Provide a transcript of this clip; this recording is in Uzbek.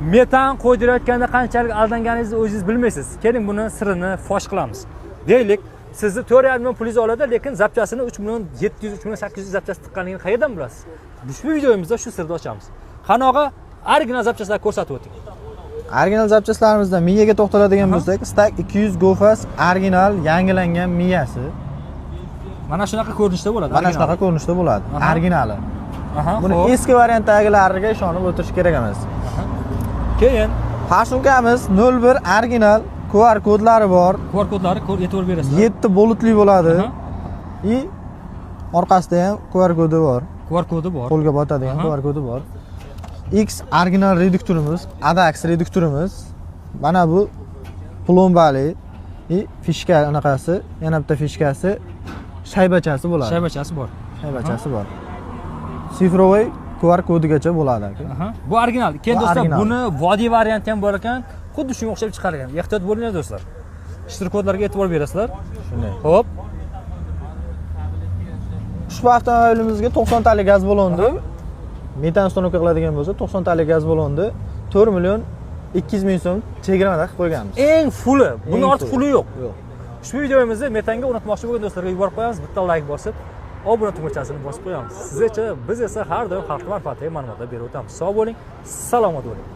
Metan qo'ydirayotganda qanchalik aldanganingizni o'zingiz bilmaysiz. Keling, buni sirini fosh qilamiz. Deylik, sizni 4,5 million pulingizni oladi, lekin запчасть ini 3 million 700, 3 million 800 запчасть tiqqanligini qayerdan bilasiz? Ushbu videomizda shu sirni ochamiz. Qani, og'a, original запчасть lar ko'rsatib o'ting. Original запчасть larimizdan miyaga to'xtaladigan bo'lsak, Stag 200 Go Fast original yangilangan miyasi. Mana shunaqa ko'rinishda bo'ladi. Mana shunaqa ko'rinishda bo'ladi. Originali. Buni eski variantdagilariga ishonib o'tirish kerak emas. Keyin? Форсунка miz 01 original, QR kodlari bor. QR kodlari e'tibor berasizlar. 7 болт li bo'ladi. И orqasida ham QR kodi bor. QR kodi bor. Qo'lga botadigan QR kodi bor. X original reduktorimiz, Adax reduktorimiz. Mana bu plombali и фишка anaqasi, yana bitta фишка si, shaybachasi bo'ladi. Shaybachasi bor. Shaybachasi bor. Цифровой QR kodigacha bo'ladi, aka. Bu original. Keyin Bu do'stlar, original. buni vodiy varianti ham bor ekan. Xuddi shunga o'xshab chiqarilgan. Ehtiyot bo'linglar, do'stlar. Shtrix kodlarga e'tibor berasizlar. Shunday. Xo'p. Ushbu avtomobilimizga 90 talik gaz ballonni, metan установка qiladigan bo'lsa, 90 talik gaz ballonni 4 million 200 ming so'm chegirmada qilib qo'yganmiz. Eng фулл i. Bundan Eng ortiq фулл i. фулл i yo'q. Yo'q. Ushbu videomizni metanga o'rnatmoqchi bo'lgan do'stlarga yuborib qo'yamiz. Bitta layk bosib, obuna tugmachasini bosib qo'yamiz. Sizgacha biz esa har doim xalq manfaatiga ma'lumotlar berib o'tamiz. Sog' bo'ling, salomat bo'ling.